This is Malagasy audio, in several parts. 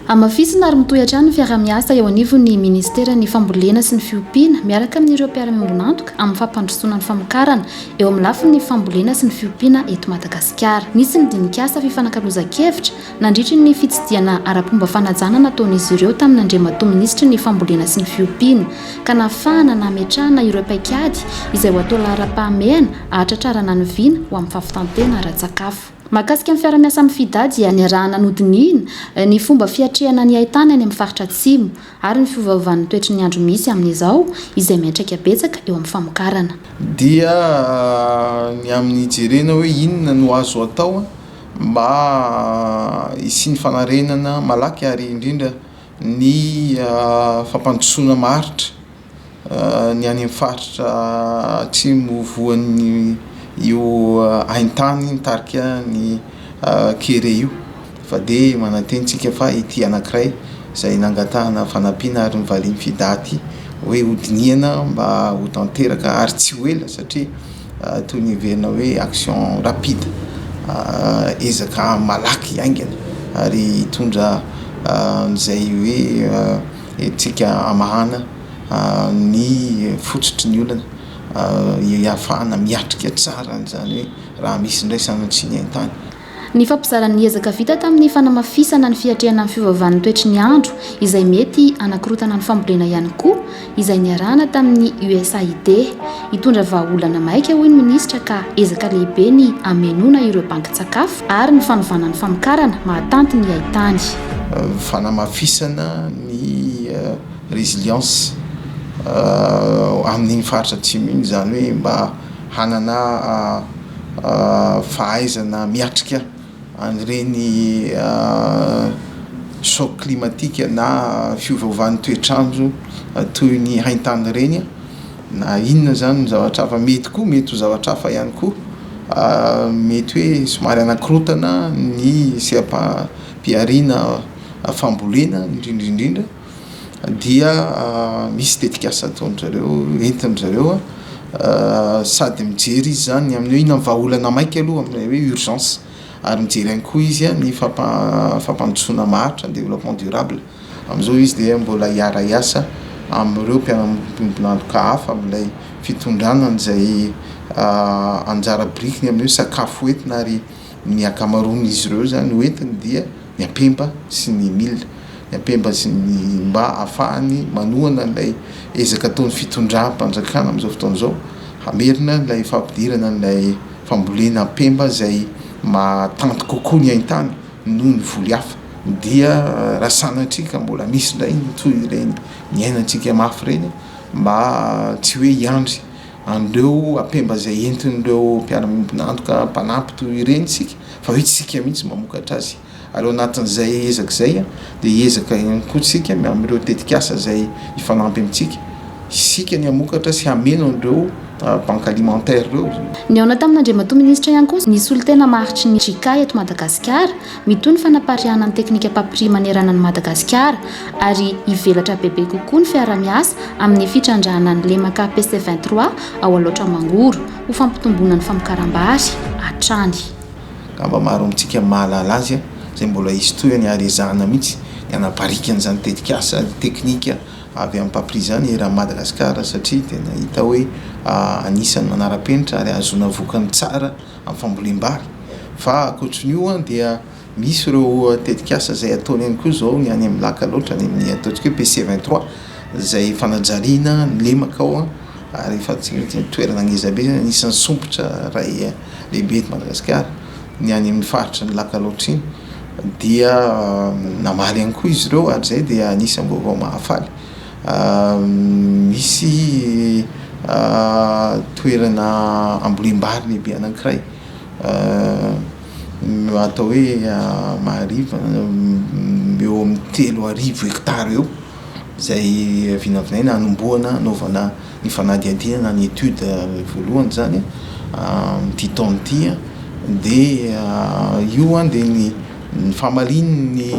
Hamafisina ary mitohy hatrany ny fiaraha-miasa eo anivon'ny Ministeran'ny Fambolena sy ny Fiompiana miaraka amin'ireo mpiara-miombon'antoka amin'ny fampandrosoana ny famokarana eo amin'ny lafiny fambolena sy ny fiompiana eto Madagasikara. Nisy ny dinik'asa fifanakalozan-kevitra nandritry ny fitsidihana ara-pomba fanajana nataon'izy ireo tamin'Andriamatoa Minisitry ny Fambolena sy ny Fiompiana ka nahafahana nametrahana ireo paikady izay ho atao laharam-pahamehana hahatratrarana ny vina ho amin'ny fahavitan-tena ara-tsakafo. Mahakasika ny fiara-miasa amin'ny FIDA dia niarahana nodinihina ny fomba fiatrehana ny haitany any amin'ny faritra Atsimo ary ny fiovaovan'ny toetry ny andro misy amin'izao izay miantraika betsaka eo amin'ny famokarana. Dia ny amin'ny hijerena hoe inona no azo atao mba hisian'ny fanarenana malaky ary indrindra ny fampandrosoana maharitra. Ny any amin'ny faritra atsimo voan'ny io haintany nitarika ny kere io fa dia manantena isika fa ity anankiray izay nangatahana fanampiana ary novalian'ny FIDA ity hoe hodinihana mba ho tanteraka ary tsy ho ela satria toy ny heverina hoe action rapide, ezaka malaky haingana ary hitondra an'izay hoe Entintsika hamahana ny fototry ny olana ahafahana miatrika tsara an'izany hoe raha misy indray sanatria ny haintany. Nifampizara ny ezaka vita tamin'ny fanamafisana ny fiatrehana ny fiovaovan'ny toetry ny andro izay mety hanakorotana ny fambolena ihany koa izay niarahana tamin'ny USAID. Hitondra vahaolana maika hoy ny minisitra ka ezaka lehibe ny hamenoana ireo bankin-tsakafo ary ny fanovana ny famokarana mahatanty ny haitany. Fanamafisana ny résilience amin'iny faritra atsimo iny, izany hoe mba hanana fahaizana miatrika an'ireny choc climatique na fiovaovan'ny toetr'andro toy ny haintany ireny. Na inona izany ny zavatra hafa, mety koa mety ho zavatra hafa ihany koa, mety hoe somary hanakorontana ny seha-pihariana fambolena indrindra indrindra dia misy tetikasa ataon-dry zareo, entin-dry zareo sady mijery izy izany amin'ny hoe inona ny vahaolana maika aloha amin'ilay hoe urgence ary mijery ihany koa izy ny fampandrosoana maharitra, développement durable. Amin'izao izy dia mbola hiara-hiasa amin'ireo mpiara-miombon'antoka hafa amin'ilay fitondrana an'izay anjara birikiny amin'ny hoe sakafo hoentina ary ny ankamaroan'izy ireo izany hoentiny dia ny ampemba sy ny mil, ny ampemba sy ny mba hahafahany manohana an'ilay ezaka ataon'ny fitondram-panjakana amin'izao fotoana izao hamerina ilay fampidirana an'ilay fambolena ampemba izay mahatanty kokoa ny haintany. noho ny voly hafa dia raha sanatria ka mbola misy indray ny toy ireny niainantsika mafy ireny mba tsy hoe hiandry an'ireo ampemba izay entin'ireo mpiara-miombon'antoka mpanampy toy ireny isika fa hoe tsika mihitsy mamokatra azy ary ao anatin'izay ezaka izay dia hiezaka ihany koa tsika amin'ireo tetikasa izay hifanampy amintsika isika ny hamokatra sy hameno an'ireo banque alimentaire ireo. Nihaona tamin'Andriamatoa Minisitra ihany koa ny solontena maharitry ny JICA eto Madagasikara, mitohy ny fanapariahana ny teknika Papri manerana an'i Madagasikara ary hivelatra bebe kokoa ny fiarahamiasa amin'ny fitrandrahana ny lemaka PC 23 ao Alaotra Mangoro ho fampitomboana ny famokaram-bary hatrany. Angamba maro amintsika mahalala azy izay mbola hisy tohiny ary ezahana mihitsy ny hanapariaka an'izany tetikasa teknika avy amin'ny Papri izany eran'i Madagasikara satria tena hita hoe anisan'ny manara-penitra ary ahazoana vokany tsara amin'ny fambolem-bary. Fa ankoatrin'io dia misy ireo tetikasa izay ataony ihany koa izao ny any amin'ny lac Alaotra, any amin'ny ataontsika hoe PC 23 izay fanajariana ny lemaka ao ary fantatsika hoe toerana ngeza be izany, anisan'ny sompitra iray lehibe eto Madagasikara ny any amin'ny faritry ny lac Alaotra iny. Dia namaly ihany koa izy ireo ary izay dia anisan'ny vaovao mahafaly. Misy toerana ambolem-bary lehibe anankiray atao hoe Mahariva eo amin'ny 3000 hectares eo izay vinavinaina hanombohana hanaovana ny fanadihadiana na ny étude voalohany izany amin'ity taona ity dia io dia ny ny famaliany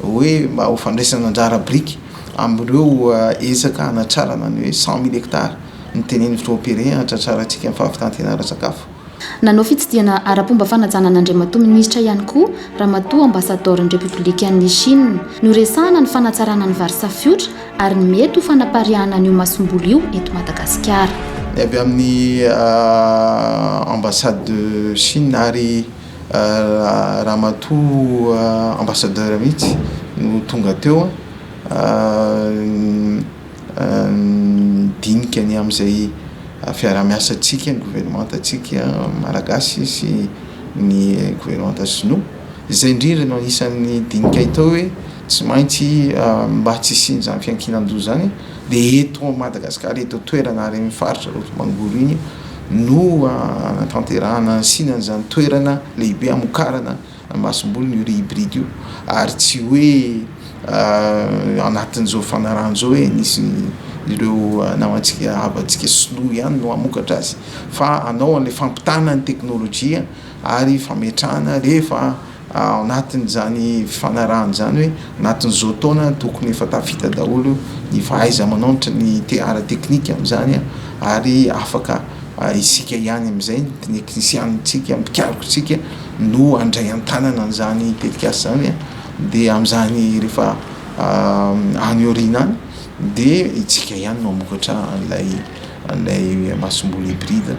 hoe mba ho fandraisana anjara biriky amin'ireo ezaka hanatrarana ny hoe 100 mille hectares notenenin'ny filoham-pirenena hatratrarantsika ny fahavitan-tena ara-tsakafo. Nanao fitsidihana ara-pomba fanajana an'Andriamatoa Minisitra ihany koa Ramatoa Ambasadaoron'ny Repoblikan'i Chine. Noresahana ny fanatsarana ny vary safiotra ary ny mety ho fanapariahana an'io masomboly io eto Madagasikara. Ny avy amin'ny Ambassade de Chine ary Ramatoa Ambassadeur mihitsy no tonga teo nidinika ny amin'izay fiaraha-miasantsika, ny governemantantsika malagasy sy ny governemanta sinoa. Izay indrindra no anisan'ny dinika atao hoe tsy maintsy mba tsy hisian'izany fiankinan-doha izany dia eto Madagasikara, eto an-toerana ary amin'ny faritra Alaotra Mangoro iny no hanatanterahana hasiana an'izany toerana lehibe hamokarana masomboly ny riz hybride io ary tsy hoe anatin'izao fanarahana izao hoe nisy ireo namantsika havantsika sinoa ihany no hamokatra azy fa hanao an'ilay fampitana ny teknolojia ary fametrahana rehefa ao anatin'izany fifanarahana izany hoe anatin'izao taona tokony efa tafita daholo ny fahaiza-manao ny ara-teknika amin'izany ary afaka isika ihany amin'izay ny teknisianintsika, mpikaroka-tsika no handray an-tanana an'izany tetikasa izany dia amin'izany rehefa any aoriana any dia isika ihany no hamokatra an'ilay an'ilay masomboly hybride.